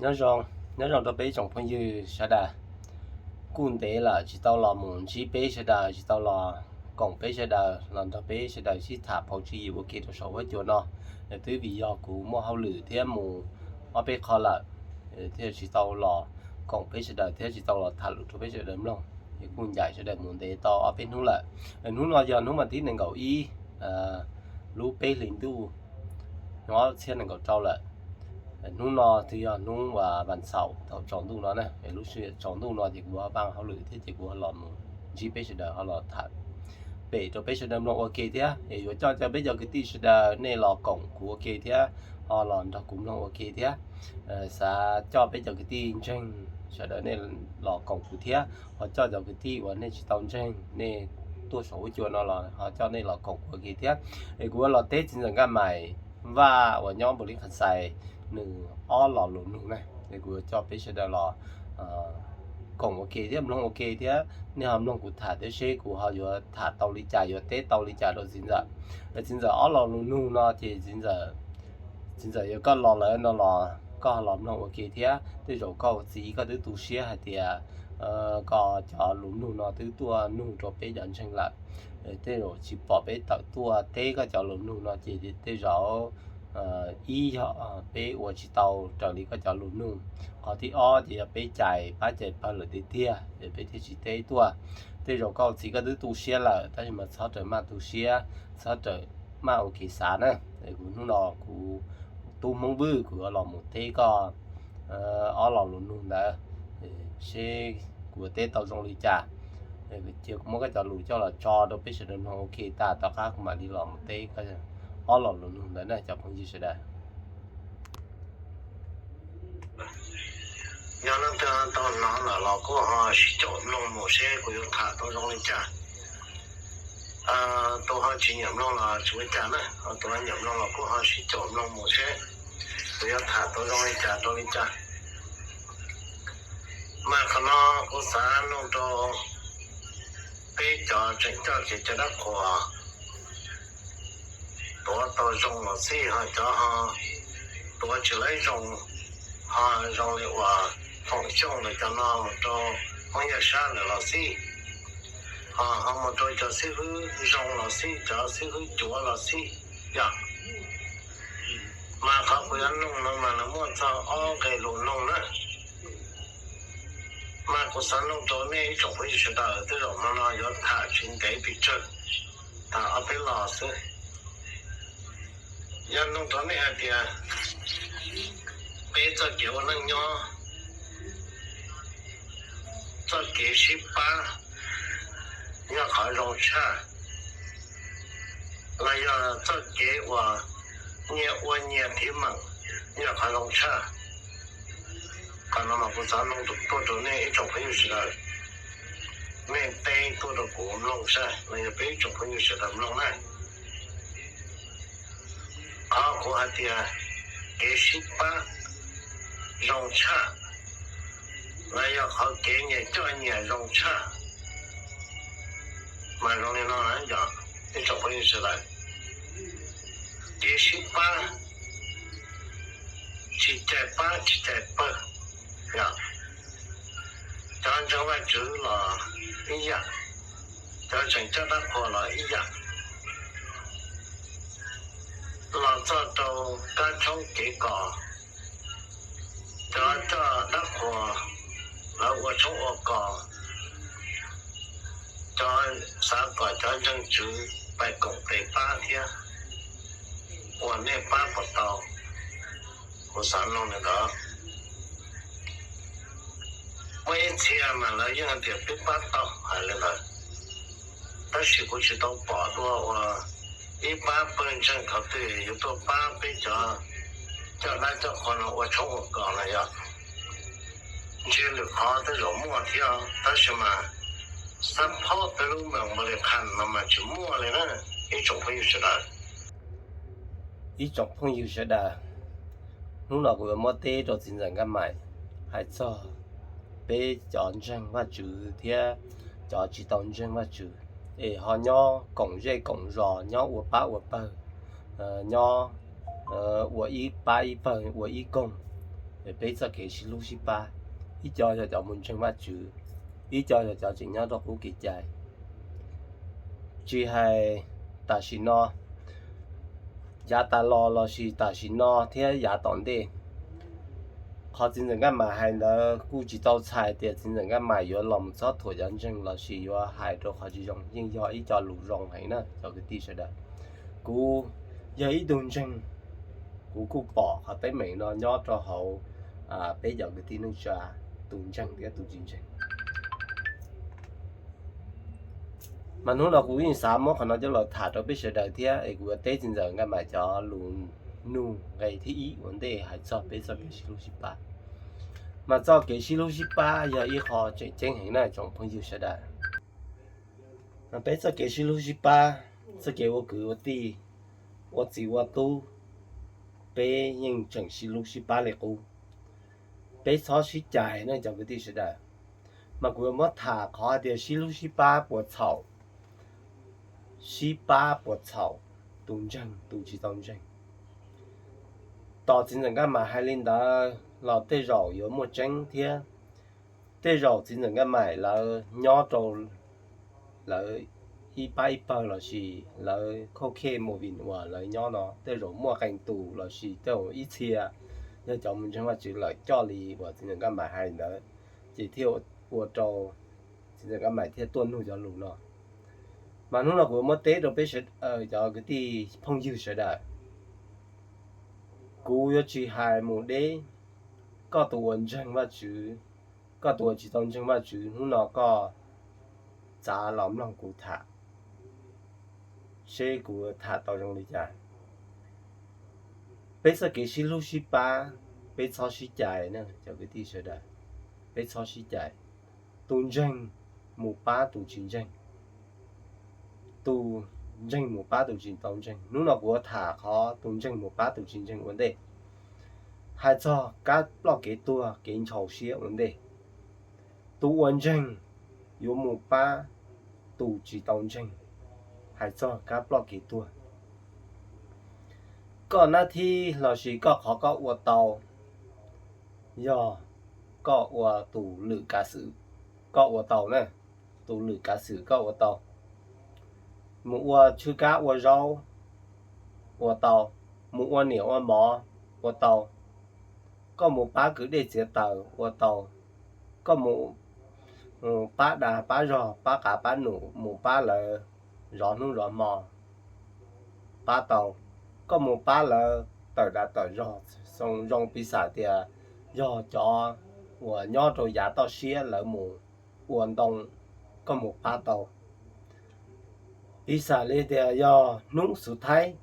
Nyob zoo, nyob zoo rau peb tsoom phooj ywg sawv daws. Kuj ntev lawm tsis tau los mus ntsib peb sawv daws, tsis tau los koom peb sawv daws los nrog peb sawv daws sib tham phau tswv yim ua ke rau saum huab cua no. Twb vim yog kuv muaj hauj lwm thiab mus ob peb qho lawm, thiaj tsis tau los koom peb sawv daws thiab tsis tau los tham lus rau peb sawv daws mloog. Es kuj ncaim sawv daws mus ntev tau ob peb hnub lawm. Hnub no yog hnub mas thib nees nkaum ib lub peb hlis ntuj ob txhiab nees nkaum rau lawm. Hnub no twb yog hnub uas vas xaum thaum tsaus ntuj no na, lub sij hawm tsaus ntuj no ces kuv ho vaj hauj lwm thiab ces kuv ho los mus ntsib peb sawv daws ho los tham pem rau peb sawv daws mloog ua ke thiab. Es yuav coj cov peb cov kwv tij sawv daws nej los koom kuv ua ke thiab, ho los nrog kuv mloog ua ke thiab. Xav coj peb cov kwv tij ntseeg sawv daws nej los koom kuv thiab, ho coj cov kwv tij uas nej tsis tau ntseeg nej tuaj saum huab cua no los ho coj nej los koom kuv ua ke thiab. Es kuv yuav los teb txiv ntxawm Nkaj Maim Vaj uas nyob Npaus Lis Khas Xais nws ob lo lus nug na, es kuv yuav coj peb sawv daws los koom ua ke thiab mloog ua ke thiab. Nej ho mloog kuv tham thiab seb kuv ho yuav tham tau li cas, yuav teb tau li cas rau txiv ntxawm. Txiv ntxawm ob lo lus nug no ces txiv ntxawm, txiv ntxawm yog koj los lawm no los koj ho los mloog ua ke thiab. Tej zaum koj txiv koj twb tu siab hais tias koj cov lus nug no twb tuaj nug rau peb cov ntseeg lawm. Tej zaum tsis pom peb tawm tuaj teb koj cov lus nug no ces tej zaum ib yog peb ua tsis tau raws li koj cov lus nug. Qhov thib ob ces yog peb cais pab cais pawg lawm tiag tiag es peb thiaj tsis teb tuaj. Tej zaum koj txiv koj twb tu siab lawm tab sis mas txhob rawm maj tu siab, txhob rawm maj ua kev xav na. Kuv hnub no kuv tub Hmoob Vwj kuv yuav los mus teb koj ob lo lus nug ntawd seb kuv yuav teb tau zoo li cas. Cia kuv muab koj cov lus coj los tso rau peb sawv daws mloog ua ke tag tom qab kuv mam li los mus teb koj ob lo lus nug ntawd na cov phooj ywg sawv daws. Yog leej twg tau hnov lawm los kuj ho sib caum mloog mus seb kuv yuav tham tau zoo li cas. Tus ho tsis nyiam mloog los tsis ua cas na, tus ho nyiam mloog los kuj ho sib caum mloog mus seb kuv yuav tham tau zoo li cas rau li cas. Mas qhov no kuv xav nug rau peb cov tseem coj kev cai dab qhuas tuav tau zoo los xij, ho cov ho tuav tsis laib zoo, ho zoo li uas Foom Xyooj lawv cov no mus rau Hmoob Yaj Sab lawm los xij, ho ho mus rau cov xib hwb zoo los xij, cov xib hwb cuav los xij yom. Mas qhov kuv yuav nug no mas nws muaj txog ob nqe lus nug na. Mas kuv xav nug rau nej ib tsoom phooj ywg sawv daws, tej zaum hmo no yuav tham tsis ntev pes tsawg, tham ob peb los xwb. Yog nug rau nej hais tias peb txoj kev ua neej nyob, txoj kev sib pab yog qhov zoo tshaj, los yog txoj kev uas nyias ua nyias thiv meem yog qhov zoo tshaj? Qhov no mas kuv xav nug tuaj rau nej ib tsoom phooj ywg sawv daws, nej teb tuaj rau kuv mloog saib los yog peb ib tsoom phooj ywg sawv daws mloog na. Qhov kuv hais tias kev sib pab zoo tshaj los yog qhov kev nyias coj nyias zoo tshaj? Mas zoo li no yog ib tsoom phooj ywg sawv daws, kev sib pab tsis cais pab tsis cais pawg, yog cov ntseeg Vajtswv los ib yam, cov tseem coj dab qhuas los ib yam, los txog rau kab tshoob kev kos, cov coj dab qhuas lawv ua tshoob ua kos, cov xav kom cov ntseeg Tswv pais koom tes pab thiab ua nej pab puas tau? Kuv xav nug li ntawd. Muaj ib txhia mas lawv yeej hais tias peb pab tau hais li ntawd, tab sis kuv tsis tau pom dua uas ib pab pawg ntseeg thaum twg yuav tuaj pab peb cov coj dab coj qhua no ua tshoob ua kos no yog. Ntshe lwm qhov tej zaum muaj thiab tab sis mas xab phob peb lub meem npaum li qhov no mas tsis muaj li na ib tsoom phooj ywg sawv daws. Ib tsoom phooj ywg sawv daws, hnub no kuv yuav muab teb rau txiv ntxawm Nkaj Maim hais txog peb cov ntseeg Vajtswv thiab cov tsis tau ntseeg Vajtswv, es ho nyob koom zej koom zos, nyob ua pab ua pawg, nyob ua ib pab ib pawg ua ib koog, Peb txoj kev sib hlub sib pab, ib co yog cov mus ntseeg Vajtswv, ib co yog cov tseem nyob rau qub kev cai. Tsis hais tam sim no, yav tas los lossis tam sim no thiab yav tom ntej, qhov txiv ntxawm Nkaj Mam hais ntawd kuj tsis tau txhais tias txiv ntxawm Nkaj Mam yuav los mus txob thuam cov ntseeg lossis yuav hais rau qhov tsis zoo, yeej yog ib co lus zoo heev na cov kwv tij sawv daws. Kuv yog ib tug ntseeg, kuv kuj pom qhov teeb meem no nyob rau hauv peb cov kwv tij neej tsa, tus ntseeg thiab tus tsis ntseeg. Mas hnub no kuv yeej xav muab qhov no coj los tham rau peb sawv daws thiab es kuv yuav teb txiv ntxawm Nkaj Mam cov lus nug nqe thib ib ua ntej hais txog peb txoj kev sib hlub sib pab. Mas txoj kev sib hlub sib pab yog ib qho tseem ceeb heev na tsoom phooj ywg sawv daws. Mas peb txoj kev sib hlub sib pab, txoj kev ua kwv ua tij, ua txiv ua tub, peb yeej tseem sib hlub sib pab li qub. Peb txhob sib cais ne cov kwv tij sawv daws. Mas kuv yuav muab tham qhov hais tias sib hlub sib pab puas txhaum, sib pab puas txhaum, tus ntseeg tus tsis tau ntseeg. Tos txiv ntxawm Nkaj Mam hais li ntawd los tej zaum yuav muaj tseeb thiab. Tej zaum txiv ntxawm Nkaj Mam lawv nyob rau lawv ib pab ib pawg lossis lawv khauj khej mus vim uas lawv nyob no tej zaum muaj qee tus lossis tej zaum ib txhia yog cov mus ntseeg Vajtswv lawm coj li uas txiv ntxawm Nkaj Mam hais ntawd, ces thiaj ua rau txiv ntxawm Nkaj Mam thiaj tuaj nug cov lus no. Mas hnub no kuv muab teb rau peb cov kwv tij phooj ywg sawv daws, kuv yuav tsis hais mus deb. Koj tus uas ntseeg Vajtswv, koj tus uas tsis tau ntseeg Vajtswv, hnub no koj txav los mloog kuv tham seb kuv tham tau zoo li cas. Peb txoj kev sib hlub sib pab, peb txhob sib cais na cov kwv tij sawv daws. Peb txhob sib cais. Tus ntseeg mus pab tus tsis ntseeg, tus ntseeg mus pab tus tsis tau ntseeg. Hnub no kuv yuav tham qhov tus ntseeg mus pab tus tsis ntseeg ua ntej, hais txog kab ploj kev tuag kev ntshaus siab ua ntej. Tus uas ntseeg yuav mus pab tus tsis tau ntseeg, hais txog kab ploj kev tuag. Koj nab thib lossis koj qhov koj ua tau yog koj ua tus lwm kav xwm, koj ua tau na, tus lwm kav xwm koj ua tau. Mus ua tshwj kab ua zaub ua tau, mus ua niam ua mov ua tau, koj mus pab kwv dej txiav taws ua tau, koj mus pab dag pab zog, pab qav pab num, mus pab lawv zov hnub zov hmo pab tau, koj mus pab lawv tawm dag tawm zog, zoo piv xam tias yog cov uas nyob rau yav toj siab lawv mus ua ntoo, koj mus pab tau. Piv xam li tias yog hnub xub thaib,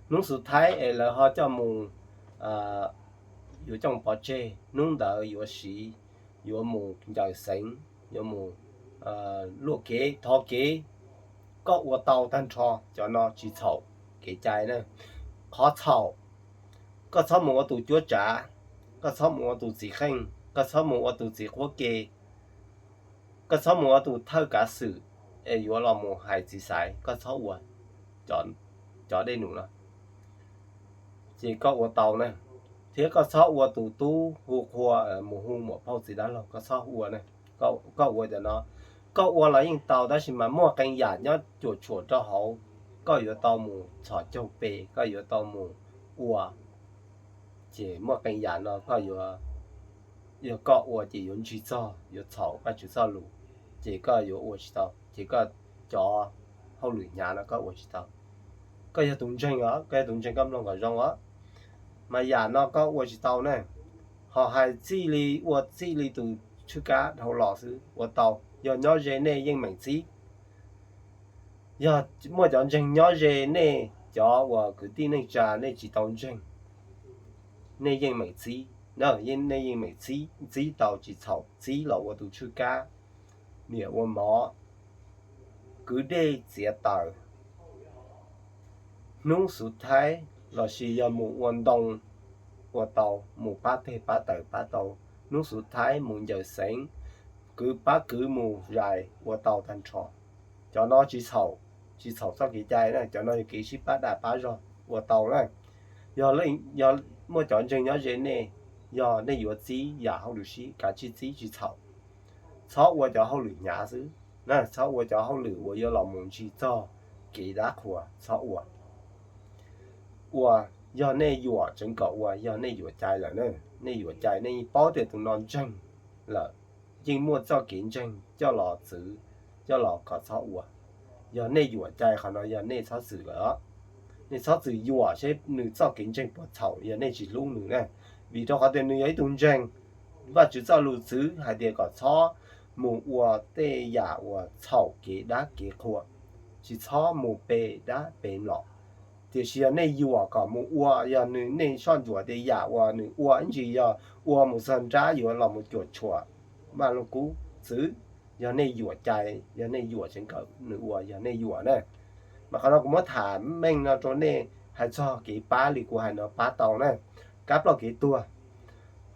hnub xub thaib es lawv ho coj mus, yuav coj mus pov tseg, hnub ntawd yuav siv, yuav mus ncaws xeev, yuav mus luaj kev thov kev, koj ua tau tag nrho cov no tsis txhaum kev cai na. Qhov txhaum, koj txhob mus ua tus cuab tsav, koj txhob mus ua tus txiv qeej, koj txhob mus ua tus txiv qhuab ke, koj txhob mus ua tus thawj kav xwm es yuav los mus hais txiv xaiv, koj txhob ua cov dej num no, ces koj ua tau na. Thiab koj txhob ua tus tub hu qhua mus hu muam phauj txiv dab laug, koj txhob ua na. Koj ua cov no, koj ua los yeej tau tab sis mas muaj qee yam nyob cuam tshuam rau hauv, koj yuav tau mus txhos caug pe, koj yuav tau mus ua. Ces muaj qee yam no koj yuav, yog koj ua ces yuav ntsig txog, yuav txhaum Vajtswv txoj lus, ces koj yuav ua tsis tau, ces koj cov hauj lwm hnyav no koj ua tsis tau. Koj yog tus ntseeg os, koj yog tus ntseeg koj mloog kom zoo os, mas yam no koj ua tsis tau ne. Ho hais txij li, ua txij li tus tshwj kab dhau los xwb ua tau. Yog nyob ze nej yeej meem txib. Yog muaj cov ntseeg nyob ze nej, cov uas kwv tij neej tsa nej tsis tau ntseeg, nej yeej meem txib, nej yeej meem txib, txib tau tsis txhaum, txib los ua tus tshwj kab, niam ua mov, kwv dej txiav taws, hnub xub thaib lossis yog mus ua ntoo ua tau, mus pab teg pab taws pab tau, hnub xub thaib mus ncaws xeev, kwv pab kwv mus zais ua tau tag nrho. Cov no tsis txhaum, tsis txhaum txoj kev cai na, cov no yog kev sib pab dag pab zog ua tau na. Yog muaj cov ntseeg nyob ze nej, Yog nej yuav txib yam hauj lwm sib, kav tsij txib tsis txhaum. Txhob ua cov hauj lwm hnyav xwb na, txhob ua cov hauj lwm uas yuav los mus ntsis txog kev dab qhuas, txhob ua. Ua, yog nej yuam tseev kom ua, yog nej yuam cai lawm na, nej yuam cai nej yeej paub tias tus no ntseeg lawm, yeej muaj txoj kev ntseeg coj los txwv, coj los kom txhob ua. Yog nej yuam cai qhov no yog nej txhob txwm lawm, nej txhob txwm yuam seb nws txoj kev ntseeg puas txhaum yog nej tsis hlub nws na. Vim rau qhov tias nws yog ib tug ntseeg, Vajtswv txoj lus txwv hais tias kom txhob mus ua tej yam uas txhaum kev dab kev qhua, tsis txhob mus pe dab pe mlom. Tiam sis yog nej yuam kom mus ua, yog nws, nej soj ntsuam tias yam uas nws ua ib ntsis yog ua mus txog nrab yuav los mus cuam tshuam Vaj Lug Kub txwv, yog nej yuam cai, yog nej yuam tseev kom nws ua, yog nej yuam na. Mas qhov no kuv muab tham meej no rau nej hais txog kev pab li kuv hais no pab tau na, kab ploj kev tuag.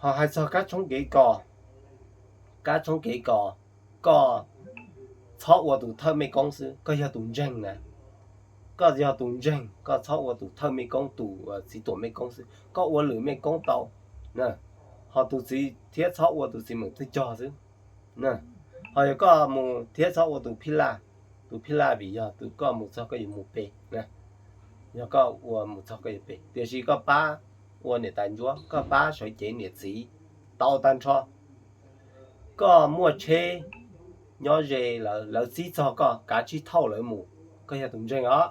Ho hais txog kab tshoob kev kos, kab tshoob kev kos, koj txhob ua tus thawj mej koob xwb, koj yog tus ntseeg na. Koj yog tus ntseeg, koj txhob ua tus thawj mej koob, tus txiv tuam mej koob xwb, koj ua lwm mej koob tau, ho tus txiv thiab txhob ua tus txiv meem twg cog xwb. Ho yog koj mus thiab txhob ua tus phij laj, tus phij laj vim yog tus koj mus txog koj yuav mus pe, yog koj ua mus txog koj yuav pe, tiam sis koj pab ua niam tais ntsuab, koj pab sawv cev niam txiv tau tag nrho. Koj muaj tsheb nyob ze lawv, lawv txib txog koj kav tsij thauj lawv mus, koj yog tus ntseeg os.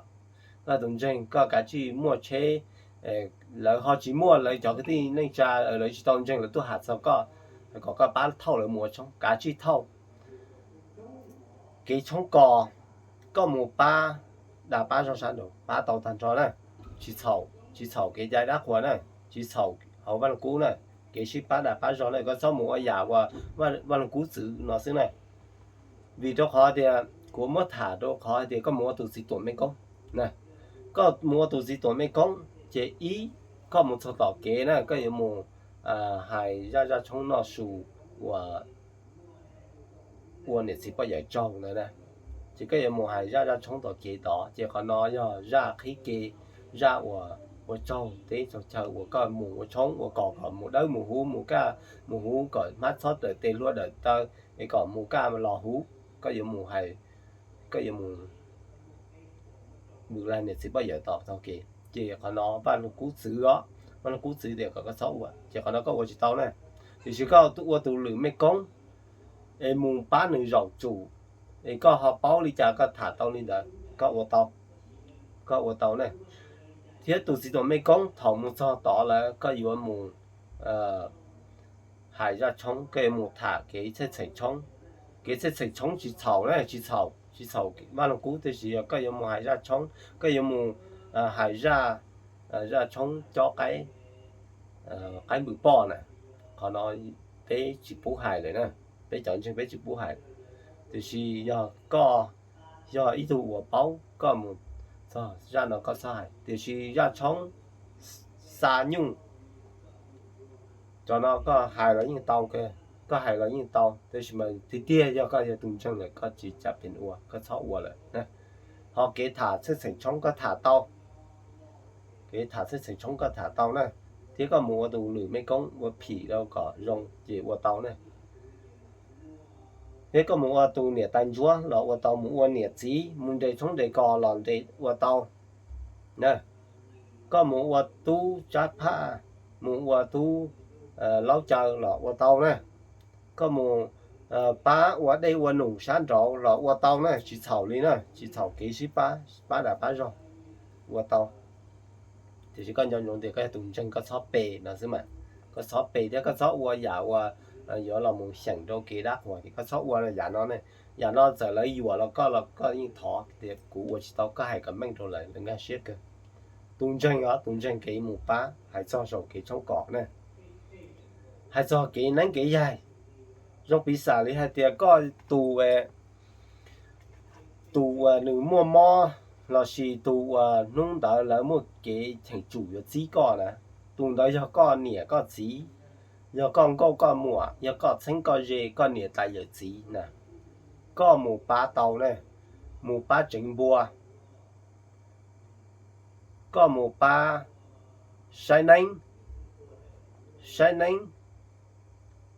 Koj yog tus ntseeg koj kav tsij muaj tsheb, lawv ho tsis muaj, lawv cov kwv tij neej tsa lawv tsis tau ntseeg lawv tuaj ham txog koj, kom koj pab thauj lawv mus ua tshoob kav tsij thauj. Kev tshoob kos, koj mus pab dag pab zog sab nraud pab tau tag nrho na, tsis txhaum, tsis txhaum kev cai dab qhuas na, tsis txhaum hauv Vaj Lug Kub na, kev sib pab dag pab zog na, koj txhob mus ua yam uas Vaj Lug Kub txwv no xwb na. Vim rau qhov tias kuv muab tham rau qhov hais tias koj mus ua tus txiv tuam mej koob, koj mus ua tus txiv tuam mej koob ces ib, koj mus txog tom kev na koj yuav mus hais zaj zaj tshoob noj su ua niam txiv poj yawm tsaug ntawd na, ces koj yuav mus hais zaj zaj tshoob tom kev tod, ces qhov no yog zaj qhib ke, zaj uas ua tsaug teb tsaug chaw uas koj mus ua tshoob ua kos kom mus dawb mus huv, mus kaj mus huv, kom hmab txhob dawm tes hlua dawm taw, es kom mus kaj los huv, koj yuav mus hais, koj yuav mus vwm laj niam txiv poj yawm tom tog kev, ces qhov no Vaj Lug Kub txwv os, Vaj Lug Kub txwv tias kom koj txhob ua, ces qhov no koj ua tsis tau na. Tiam sis koj ua tus lwm mej koob es mus pab nws zaum tsum, es koj ho paub li cas koj tham tau li ntawd, koj ua tau, koj ua tau na. Thiab tus txiv tuam mej koob thaum mus txog tod lawm koj yuav mus hais zaj tshoob, koj yuav mus tham kev txheej txheem tshoob. Kev txheej txheem tshoob tsis txhaum na, tsis txhaum, tsis txhaum Vaj Lug Kub, tiam sis yog koj yuav mus hais zaj tshoob, koj yuav mus hais zaj, zaj tshoob cob qaib, qaib npws poj na, qhov no peb tsis pub hais lawm na, peb cov ntseeg peb tsis pub hais. Tiam sis yog koj yog ib tug uas paub, koj mus txog zaj no koj txhob hais, tiam sis zaj tshoob xa nyuj, cov no koj hais los yeej tau, koj hais los yeej tau, tiam sis mas tiag tiag yog koj yog tus ntseeg lawm koj tsis cam pheem ua, koj txhob ua lawm. Ho kev tham txheej txheem tshoob koj tham tau, kev tham txheej txheem tshoob koj tham tau na, thiab koj mus ua tus lwm mej koob ua phim rau kom zoo ces ua tau na. Thiab koj mus ua tus niam tais ntsuab los ua tau, mus ua niam txiv mus nres tshoob nres kos los nres ua tau na. Koj mus ua tub tsab phaj, mus ua tub laub caw los ua tau na. Koj mus pab ua dej ua num sab nraud los ua tau na, tsis txhaum li na, tsis txhaum kev sib pab, pab dag pab zog, ua tau. Tiam sis koj nco ntsoov tias koj yog tus ntseeg koj txhob pe no xwb mas. Koj txhob pe thiab koj txhob ua yam uas yuav los mus xyeem rau kev dab qhuas, koj txhob ua yam no ne. Yam no txawm lawv yuam los koj los koj yeej thov tias kuv ua tsis tau, koj hais kom meej rau lawv, lawv nkag siab kawg. Tus ntseeg os, tus ntseeg kev mus pab, hais txog saum kev tshoob kos na, hais txog kev neeb kev yaig. Zoo piv xam li hais tias koj tus, tus uas nws muaj mob lossis tus uas hnub ntawd lawv muaj kev cheem tsum yuav txib koj na, tus ntawd yog koj niam koj txiv, yog koj nkauj koj muam, yog koj txheeb koj ze, koj niam tais yawm txiv na, koj mus pab tau na, mus pab tseev npua, koj mus pab saib neeb, saib neeb,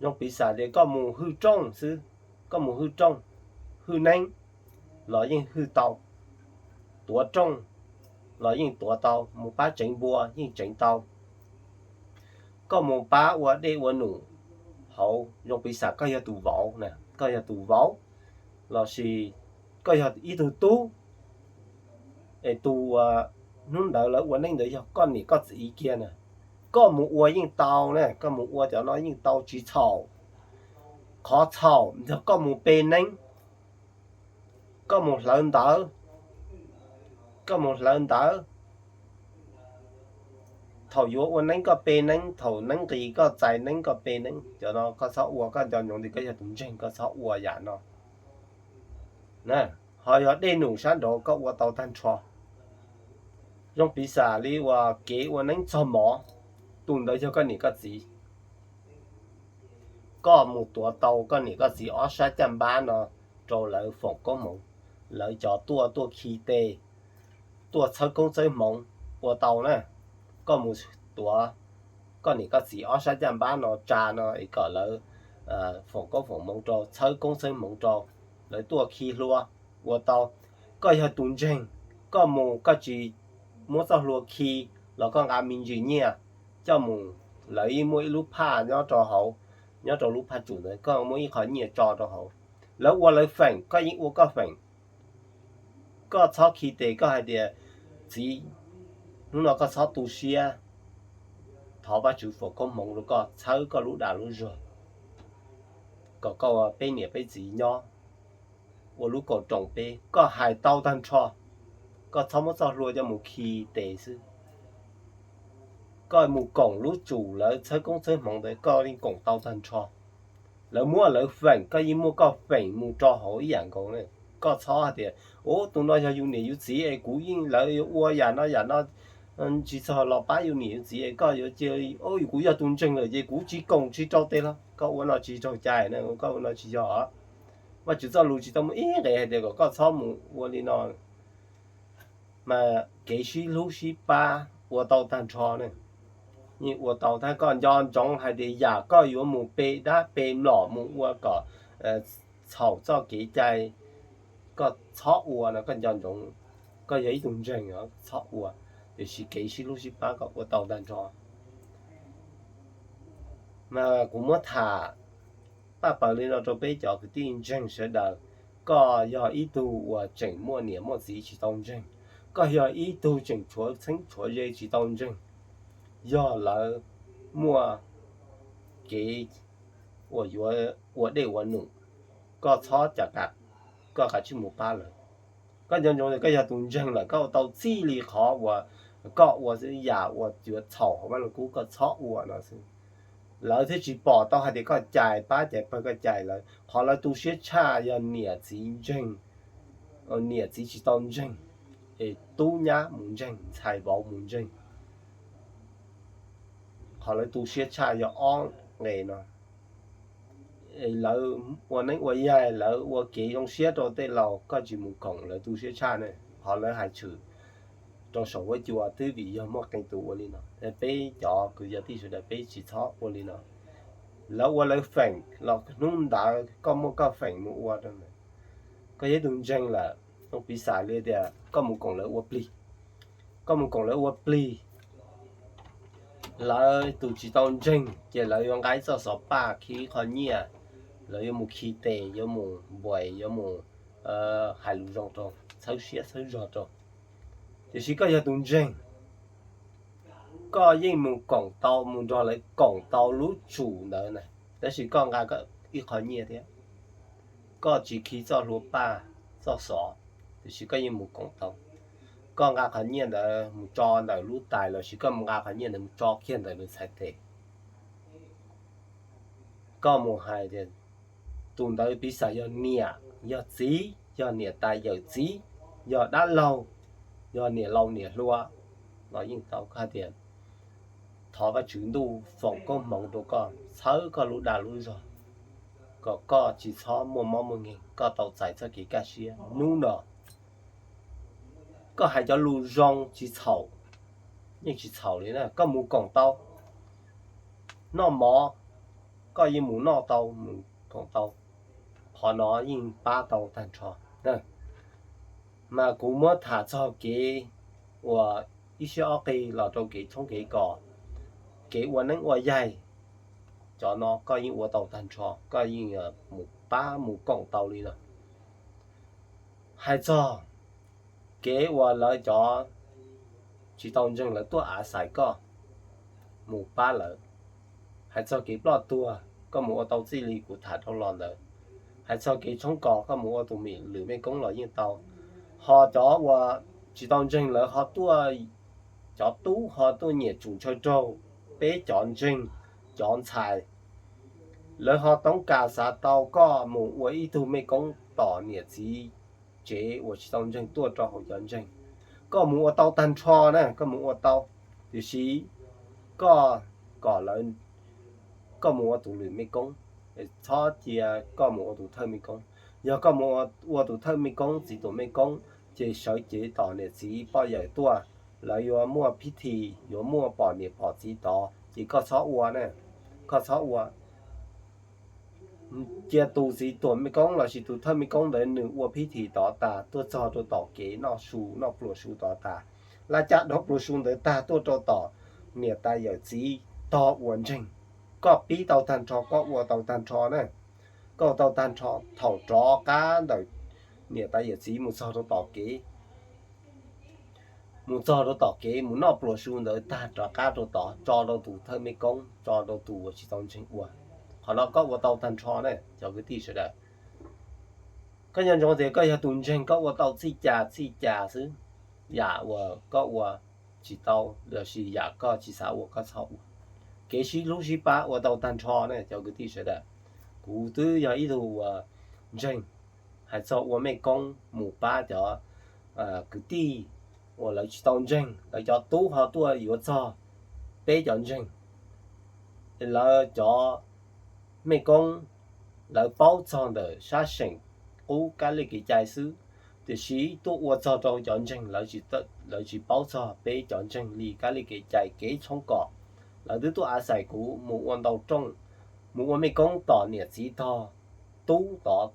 zoo piv xam tias koj mus hwj rooj xwb, koj mus hwj rooj, hwj neeb los yeej hwj tau, tuav rooj los yeej tuav tau, mus pab tseev npua yeej tseev tau. Koj mus pab ua dej ua num hauv, zoo piv xam koj yog tus vauv na, koj yog tus vauv lossis koj yog ib tug tub, es tus hnub ntawd lawv ua neeb ntawd yog koj niam koj txiv kiag na, koj mus ua yeej tau na, koj mus ua cov no yeej tau tsis txhaum. Qhov txhaum yog koj mus pe neeb, koj mus hlawv ntawv, koj mus hlawv ntawv, thaum yuav ua neeb koj pe neeb, thaum neeb nqis koj txais neeb koj pe neeb, cov no koj txhob ua, koj nco ntsoov tias koj yog tus ntseeg koj txhob ua yam no. Ho yog dej num sab nraud koj ua tau tag nrho. Zoo piv xam li uas kev ua neeb txog mov, tus ntawd yog koj niam koj txiv. Koj mus tuav tau koj niam koj txiv ob sab caj npab no rau lawv foom koob hmoov, lawv cov tuaj tuaj khi tes, tuaj txhawb koob txhawb hmoov ua tau na. Koj mus tuav koj niam koj txiv ob sab caj npab no tsa no es kom lawv foom koob foom hmoov rau, txhawb koob txhawb hmoov rau, lawv tuaj khi hlua ua tau. Koj yog tus ntseeg, koj mus koj tsis muab txoj hlua khi los koj nqa me ntsis nyiaj coj mus, lawv yeej muaj ib lub phaj nyob rau hauv, nyob rau lub phaj tsum ntawd koj muab ib qho nyiaj tso rau hauv. Lawv ua lawv feem, koj yeej ua koj feem. Koj txhob khi tes, koj hais tias, txiv, hnub no koj txhob tu siab, thov Vajtswv foom koob hmoov rau koj, txhawb koj lub dag lub zog, kom koj ua peb niam peb txiv nyob, ua lub kaum roos peb. Koj hais tau tag nrho, koj txhob muab txoj hlua coj mus khi tes xwb. Koj mus koom lub tsum lawv txhawb koob txhawb hmoov ntawd koj yeej koom tau tag nrho. Lawv muab lawv feem, koj yeej muaj koj feem mus rau hauv ib yam nkaus. Koj txhob hais tias, ub, tus no yog yus niam yus txiv es kuv yeej, lawv yuav ua yam no yam no, tsis txog los pab yus niam yus txiv es koj yuav cia, ub, kuv yog tus ntseeg lawm ces kuv tsis koom tsis rau tes los. Koj ua no tsis raug cai na, koj ua no tsis yog. Vajtswv txoj lus tsis tau muaj ib nqe hais tias kom koj txhob mus ua li no. Mas kev sib hlub sib pab ua tau tag nrho ne, yeej ua tau. Tab koj nco ntsoov hais tias yam koj yuav mus pe dab pe mlom mus ua kom txhaum txoj kev cai, koj txhob ua no, koj nco ntsoov. Koj yog ib tug ntseeg os, txhob ua, tiam sis kev sib hlub sib pab koj ua tau tag nrho. Mas kuv muab tham paj paws li no rau peb cov kwv tij ntseeg sawv daws. Koj yog ib tug uas tseem muaj niam muaj txiv tsis tau ntseeg, koj yog ib tug tseem tshuav txheeb tshuav ze tsis tau ntseeg, yog lawv muaj kev uas yuav ua dej ua num, koj txhob cas kam, koj kav tsij mus pab lawv. Koj nco ntsoov tias koj yog tus ntseeg lawm, koj ua tau txij li qhov uas koj ua xwb, yam uas yuav txhaum hauv Vaj Lug Kub koj txhob ua no xwb. Lawv thiaj tsis pom tau hais tias koj cais, pab cais pawg koj cais lawv. Qhov lawv tu siab tshaj yog niam txiv ntseeg, niam txiv tsis tau ntseeg, es tub nyab mus ntseeg, ntxhais vauv mus ntseeg. Qhov lawv tu siab tshaj yog ob nqe no. Lawv ua neeb ua yaig, lawv ua kev zoo siab rau tej laus, koj tsis mus koom lawv tu siab tshaj ne. Qhov lawv hais tshwm rau saum huab cua twb vim yog muaj qee tus ua li no. Peb cov kwv cov tij sawv daws peb tsis txhob ua li no. Lawv ua lawv feem los hnub ntawd koj muaj koj feem mus ua rau ntawd. Koj yog ib tug ntseeg lawm, piv xam li tias koj mus koom lawv ua plig, koj mus koom lawv ua plig, lawv tus tsis tau ntseeg ces lawv yuav nqa ib txoj xov paj khi ib qho nyiaj, lawv yuav mus khi tes, yuav mus npuais, yuav mus hais lus zoo rau, txhawb siab txhawb zog rau. Tiam sis koj yog tus ntseeg, koj yeej mus koom tau, mus nrog lawv koom tau lub tsum ntawd na, tab sis koj nqa ib qho nyiaj thiab. Koj tsis khi txoj hlua paj, txoj xov, tiam sis koj yeej mus koom tau. Koj nqa qhov nyiaj ntawd mus tso ntawm lub tais lossis koj mus nqa qhov nyiaj ntawd mus tso kiag ntawm lub txhais tes. Koj mus hais tias tus ntawd piv xam yog niam yog txiv, yog niam tais yawm txiv, yog dab laug, yog niam laus niam hluas los yeej tau. Koj hais tias thov Vajtswv ntuj foom koob hmoov rau koj, txhawb koj lub dag lub zog, kom koj tsis txhob muaj mob muaj nkeeg, koj tau txais txoj kev kaj siab hnub no. Koj hais cov lus zoo tsis txhaum, yeej tsis txhaum li na. Koj mus koom tau, noj mov, koj yeej mus noj tau mus koom tau, qhov no yeej pab tau tag nrho. Mas kuv muab tham txog kev ua ib siab ob qig los rau kev tshoob kev kos, kev ua neeb ua yaig, cov no koj yeej ua tau tag nrho, koj yeej mus pab mus koom tau li no. Hais txog kev uas lawv cov tsis tau ntseeg lawv tuaj av xais koj, mus pab lawv. Hais txog kev ploj tuag, koj mus ua tau txij li kuv tham dhau los ntawd. Hais txog kev tshoob kos, koj mus ua tus mim lwm mej koob los yeej tau. Ho cov uas tsis tau ntseeg lawv ho tuaj, cov tub ho tuaj nyiam tsum ntshaw raug peb cov ntseeg, cov ntxhais, lawv ho toob kas xav tau koj mus ua ib tug mej koob tom niam txiv tsev uas tsis tau ntseeg tuaj rau hauv cov ntseeg. Koj mus ua tau tag nrho na, koj mus ua tau, tiam sis koj kom lawv, koj mus ua tus lwm mej koob, txhob cia koj mus ua tus thawj mej koob. Yog koj mus ua tus thawj mej koob, txiv tuam mej koob, ces sawv cev tom niam txiv poj yawm tuaj, lawv yuav muaj phib thi, yuav muaj pom niam pom txiv tod, ces koj txhob ua na, koj txhob ua. Cia tus txiv tuam mej koob lossis tus thawj mej koob ntawd nws ua phib thi tod tas tuaj txog rau tom kev noj su noj pluas su tod tas, laj caj dab pluas su ntawd tag tuaj rau tom niam tais yawm txiv tog ua ntseeg. Koj pib tau tag nrho, koj ua tau tag nrho na, koj ua tau tag nrho, thaum rov qab ntawm niam tais yawm txiv mus txog rau tom kev, mus txog rau tom kev mus noj pluas su ntawd tag rov qab rau tod tso rau tus thawj mej koob, tso rau tus uas tsis tau ntseeg ua. Qhov no koj ua tau tag nrho na cov kwv tij sawv daws. Koj nco ntsoov tias koj yog tus ntseeg, koj ua tau txij cas txij cas xwb. Yam uas koj ua tsis tau lossis yam koj tsis xav ua koj txhob ua. Kev sib hlub sib pab ua tau tag nrho ne cov kwv tij sawv daws. Kuv twb yog ib tug uas ntseeg, hais txog ua mej koob mus pab cov kwv tij uas lawv tsis tau ntseeg, lawv cov tub ho tuaj yuav txog peb cov ntseeg. Lawv cov mej koob, lawv paub txog ntawm sab seem qub kab li kev cai xwb, tiam sis tuaj ua txog rau cov ntseeg, lawv tsis paub txog peb cov ntseeg li kab li kev cai kev tshoob kos. Lawv twb tuaj av xais kuv mus ua ntau rooj, mus ua mej koob tom niam txiv tog tub tod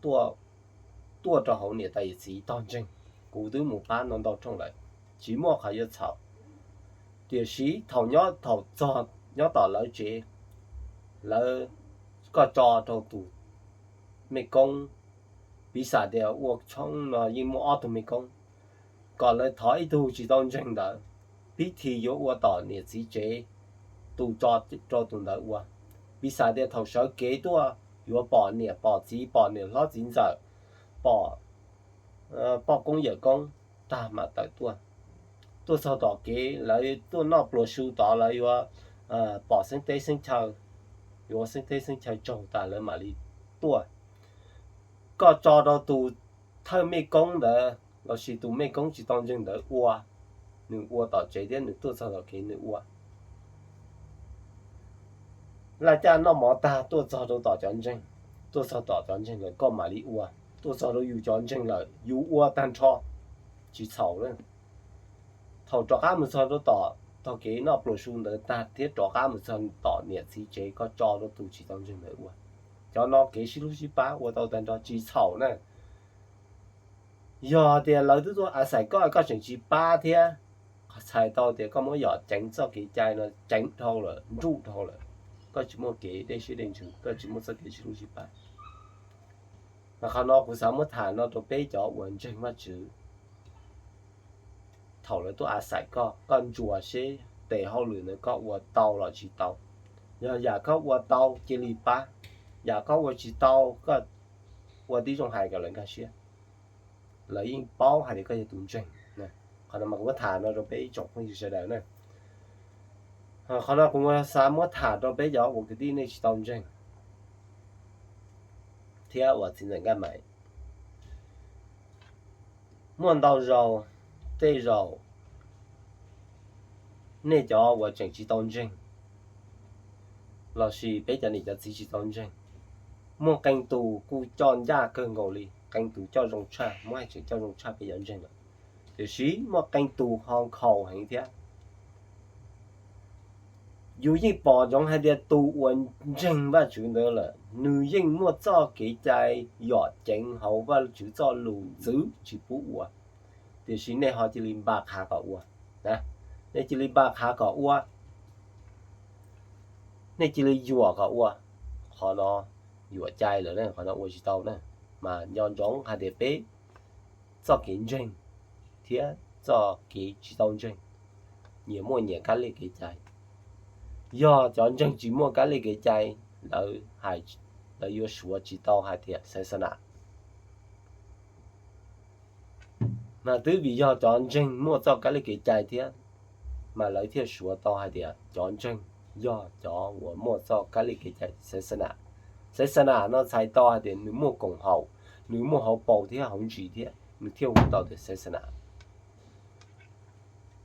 tuaj rau hauv niam tais yawm txiv tog ntseeg. Kuv twb mus pab ntau ntau rooj lawm, tsis muaj qhov yuav txhaum. Tiam sis thaum nyob thaum txog nyob tom lawv tsev, lawv, koj tso rau tus mej koob, piv xam tias ua tshoob no yeej muaj ob tug mej koob, kom lawv thov ib tug tsis tau ntseeg ntawd, pib thi yuav ua tom niam txiv tsev, tus tso rau tus ntawd ua. Piv xam tias thaum sawv kev tuaj yuav pom niam pom txiv, pom niam hlob txiv ntxawm, pom poj koob yawm koob tag mam tawm tuaj. Tuaj txog tom kev lawv tuaj noj pluas su tod lawv yuav pom xeeb teb xeeb chaw, yuav xeeb teb xeeb chaw tsaug tas lawv mam li tuaj. Koj tso rau tus thawj mej koob ntawd lossis tus mej koob tsis tau ntseeg ntawd ua, nws ua tom tsev thiab nws tuaj txog tom kev nws ua. Laj caj noj mov tag tuaj txog rau tom cov ntseeg, tuaj txog tom cov ntseeg lawm koj mam li ua, tuaj txog rau yus cov ntseeg lawm yus ua tag nrho, tsis txhaum na. Thaum rov qab mus txog rau tom tog kev noj pluas su ntawd tag thiab rov qab mus txog tom niam txiv tsev koj tso rau tus tsis tau ntseeg ntawd ua. Cov no kev sib hlub sib pab ua tau tag nrho tsis txhaum na. Yog tias lawv twb tuaj av xais koj, koj tseem tsis pab thiab, txhais tau tias koj muab yom ceev txoj kev cai no ceev dhau lawm, nruj dhau lawm, koj tsis muaj kev dej siab dej ntsws, koj tsis muaj txoj kev sib hlub sib pab. Mas qhov no kuv xav muab tham no rau peb cov uas ntseeg Vajtswv. Thaum lawv tuaj av xais koj, koj ntsuas seb tes hauj lwm ntawd koj ua tau los tsis tau. Yog yam koj ua tau cia li pab, yam koj ua tsis tau koj ua tib zoo hais kom lawv nkag siab. Lawv yeej paub hais tias koj yog tus ntseeg. Qhov no mas kuv muab tham no rau peb ib tsoom phooj ywg sawv daws na. Qhov no kuv xav muab tham rau peb cov uas kwv tij nej tsis tau ntseeg thiab uas txiv ntxawm Nkaj Maim. Muaj ntau zaus, tej zaum nej cov uas tseem tsis tau ntseeg lossis peb cov niam cov txiv tsis tau ntseeg, muaj qee tus kuj coj ncaj kawg nkaus li, qee tus coj zoo tshaj, muab hais tseem coj zoo tshaj peb cov ntseeg lawm. Tiam sis muaj qee tus ho nkhaus heev thiab. Yus yeej pom ntsoov hais tias tus uas ntseeg Vajtswv ntawd lawm, nws yeej muaj txoj kev cai yom ceev hauv Vajtswv txoj lus txwv tsis pub ua. Tiam sis nej ho cia li npa qha kom ua, nej cia li npa qha kom ua, nej cia li yuam kom ua. Qhov no yuam cai lawm, qhov no ua tsis tau na. Mas nco ntsoov hais tias peb txoj kev ntseeg thiab txoj kev tsis tau ntseeg nyias muaj nyias kab li kev cai. Yog cov ntseeg tsis muaj kab li kev cai, lawv hais, lawv yuav suav tsis tau hais tias xaiv xa nam. Mas twb vim yog cov ntseeg muaj txoj kab li kev cai thiab, mas lawv thiaj suav tau hais tias cov ntseeg yog cov uas muaj txoj kab li kev cai xaiv xa nam. Xaiv xa nam no txhais tau hais tias nws muaj koom haum, nws muaj hauv paus thiab hauv ntsis thiab, nws thiaj hu tau tias xaiv xa nam.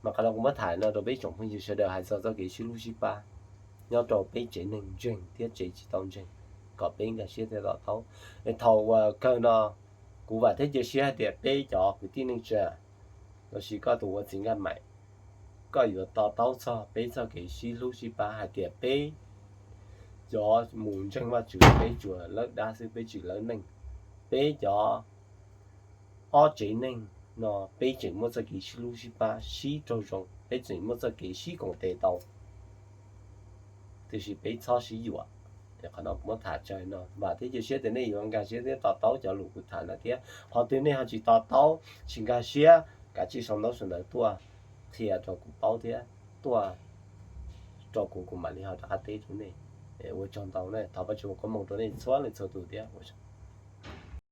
Mas qhov no kuv muab tham no rau peb tsoom phooj ywg sawv daws hais txog txoj kev sib hlub sib pab nyob rau peb tsev neeg ntseeg thiab tsev tsis tau ntseeg, kom peb nkag siab thiab to taub. Es thaum uas kawg no, kuv vam thiab cia siab hais tias peb cov kwv tij neej tsa los sis koj tus ua txiv nkaj maim, koj yuav to taub txog peb txoj kev sib hlub sib pab hais tias peb cov mus ntseeg Vajtswv peb tsuas lawb dab xwb, peb tsis lawb neej. Peb cov ob tsev neeg no peb tseem muaj txoj kev sib hlub sib pab sib raug zoo, peb tseem muaj txoj kev sib koom tes tau, tiam sis peb txhob sib yuam. Qhov no kuv muab tham tsawg no, vam thiab cia siab tias nej yuav nkag siab thiab to taub cov lus kuv tham no thiab. Qhov twg nej ho tsis to taub, tsis nkag siab, kav tsij sau ntaub sau ntawv tuaj qhia rau kuv paub thiab tuaj rau kuv, kuv mam li ho rov qab teb rau nej. Ua tsaug ntau na, thov Vajtswv ua koob hmoov rau nej txhua leej txhua tus thiab ua tsaug.